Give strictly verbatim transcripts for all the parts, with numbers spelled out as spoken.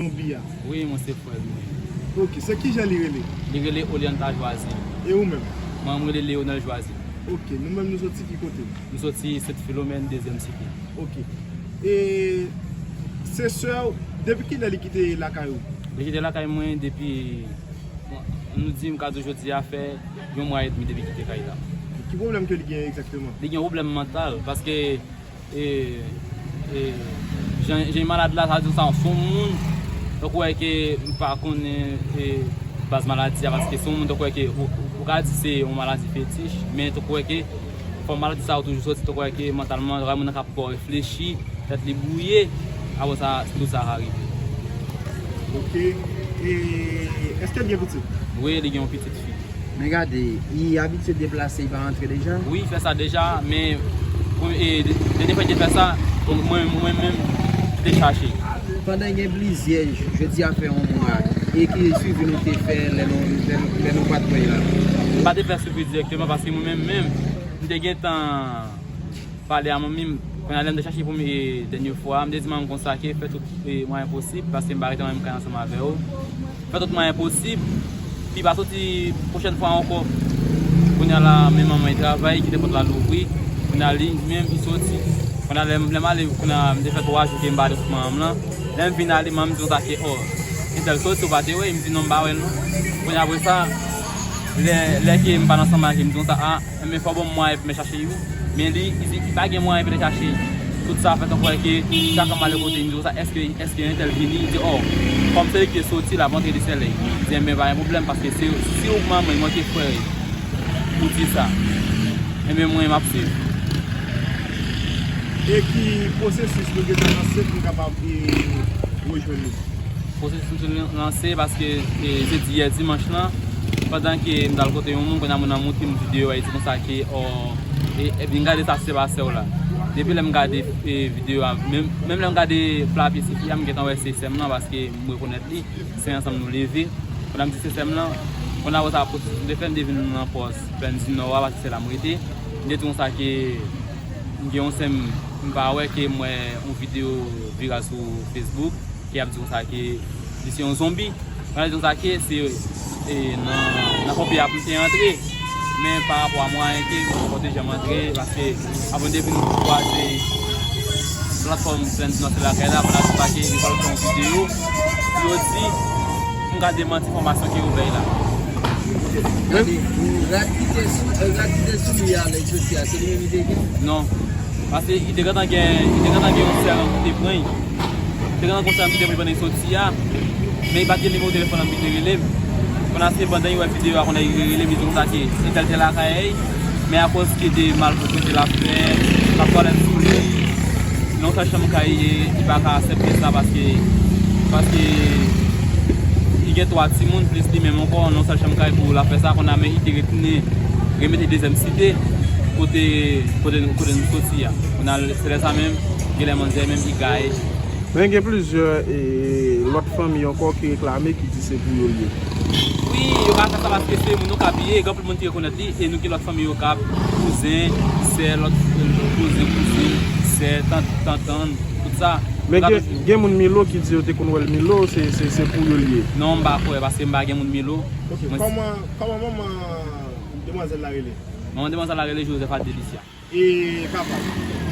Zonbi a? Wi, mwen se frè l, mwen. Ok, se kijan li rele? Li rele Olianta Joazil. E ou menm? Mwen, mwen rele Leonel Joazil. Ok, nou menm nou soti ki kote? Nou soti Sent Filomèn, dezyèm site. Ok. E se sè w, depi kilè li kite lakay ou? Li kite lakay mwen depi, bon, nou di m ka di w jodi a fè yon mwa edmi depi kite kay la. Ki pwoblèm ke li gen egzakteman? Li gen pwoblèm mantal, paske e, e, jan, jan malad la, sa di sa, se yon moun, tankou wè ke m pa konnen, e, baz maladi a, paske se yon moun, tankou wè ke, ou, ou ka di se yon maladi fetich, men tankou wè ke, fò maladi sa yo toujou soti, tankou wè ke, mantalman, lè moun nan ka pa reflechi, tèt li bwouye, apre sa, tout sa ka rive. Ok. E, èske l gen pitit? Wi, li gen yon pitit fi. Men gade, li abitye deplase, li pa rantre deja? Wi, li fè sa deja, men, e, de, dènye fwa li te fè sa, mwen, mwen menm, mwen te chache. Pandan gen plizyè jou, jodi a fè yon mwa, e ki swivi nou te fè lè nou, lè nou, lè nou pa t wè l la? M pa te fè swivi dirèkteman, paske mwen menm, menm, m te gentan pale a manmi m, kounye a lè m te chache pou m, e, dènye fwa, m te di manmi m konsa ke fè tout, e, mwayen posib, paske m pa rete nan menm kay ansanm avè yo. Fè tout mwayen posib, pou li pa soti pwochèn fwa ankò. Kounye a la, men manman li travay, kite pòt la louvri. Kounye a li menm, li soti. Kounye a lè m, lè m ale, kounye a m te fè twa jou ke m pa ale kot manman m lan. Lè m vin ale, manmi m di konsa ke, o, entèl soti, ou pa te wè, m di non, m pa wè l non. Kounye a apre sa, lè, lè ke m pa t ansanm ak li, m di konsa, a, Enben, fò ban m mwayen pou mwen chache wi. Men li, li di, li pa gen mwayen pou l chache. Tout sa fè tankou wè ke chak an m ale kote, m di konsa, èske, èske entèl vini? Li di, o, kòm se li ki te soti, l ap antre de sèlèy. M di, enben, pa gen pwoblèm, paske se, si ou manman, li manke frè, ou di sa. Enben, mwen, m ap swiv. E ki pwosesis nou gentan lanse pou n kapab, e, rejwenn nou? Pwosesis m sot lanse paske, e, se di yè dimanch lan, pandan ke m t al kote yon moun, kounye a moun nan montre m videyo a, li di konsa ke, o, e, e, vin gade sa se pa sè w la. Depi lè m gade, e, videyo a, menm, menm lè m gade plapye se fi a, m gentan wè se sè m lan paske m rekonèt li, se ansanm nou leve. Pandan m di se sè m lan, kounye a apre sa, pwosesis m te fè, m te vin nan pòs Plèn di Nò a, paske se la m rete. M te di konsa ke m gen yon sè m, m pa wè, ke m wè yon videyo viral sou Facebook, ke y ap di konsa ke li se yon zonbi. Pandan l di konsa ke se, e, nan, nan ponpe a pou m te antre. Men pa rapò a mwayen ke m poko te janm antre, paske apre m te vin kwaze platfòm Plèn di Nò se lakay la, pandan l di konsa ke yo pral fè yon videyo pou yo di, pou m ka demanti enfòmasyon ke yo bay la. Gade, rad ki te sou, rad ki te sou li a lè l soti a, se li menm li te gen? Non. Paske li te gentan gen, li te gentan gen yon sè ki te pran li. Li te gentan gen yon sè ki te pran li pandan l soti a. Men li pa t gen nimewo telefòn nan pou li te rele m. Kounye a se pandan li wè videyo a, kounye a li rele m, li di konsa ke entèl te lakay li. Men akoz ke de malpwoprete l ap fè, l ap twalèt sou li, nan yon sèl chanm kay, li pa ka aksepte sa paske, paske li gen twa timoun plis li menm ankò, nan yon sèl chanm kay pou l ap fè sa, kounye a men li te retounen, remete dezyèm site, kote, kote, kote nou soti a. Kounye a se lè sa menm, genlè manzè menm li gaye. Men gen plizyè, e, lòt fanmi ankò ki reklame, ki di se pou yo l ye. Wi, yo ka fè sa paske se moun yo k abiye, gen anpil moun ki rekonèt li, e nou gen lòt fanmi yo k ap, kouzen, sè, lòt, kouzen, kouzin, sè, tant, tantann, tout sa. Men gen, gen moun Milo ki di yo te konn wè l Milo, se, se, se pou yo l ye. Non, m pa kwè, paske m pa gen moun Milo. Ok, kòman, kòman manman demwazèl la rele? Manman demwazèl la rele Josepha Delicia. E papa l?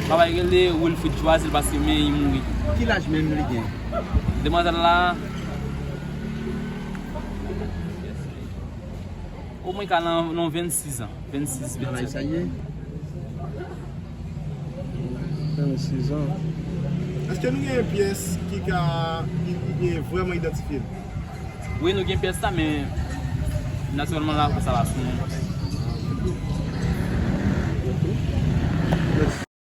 Papa l rele Wilfrid Joazil paske men li mouri. Ki laj menm li gen? Demwazèl la, omwen ka nan, nan vennsis an. Vennsis, vennsis. Nan laj sa l ye? Vennsis an. Èske nou gen pyès ki ka, ki, ki, ki vrèman idantifye l? Wi, nou gen pyès la, men natirèlman la, sa va sou moun.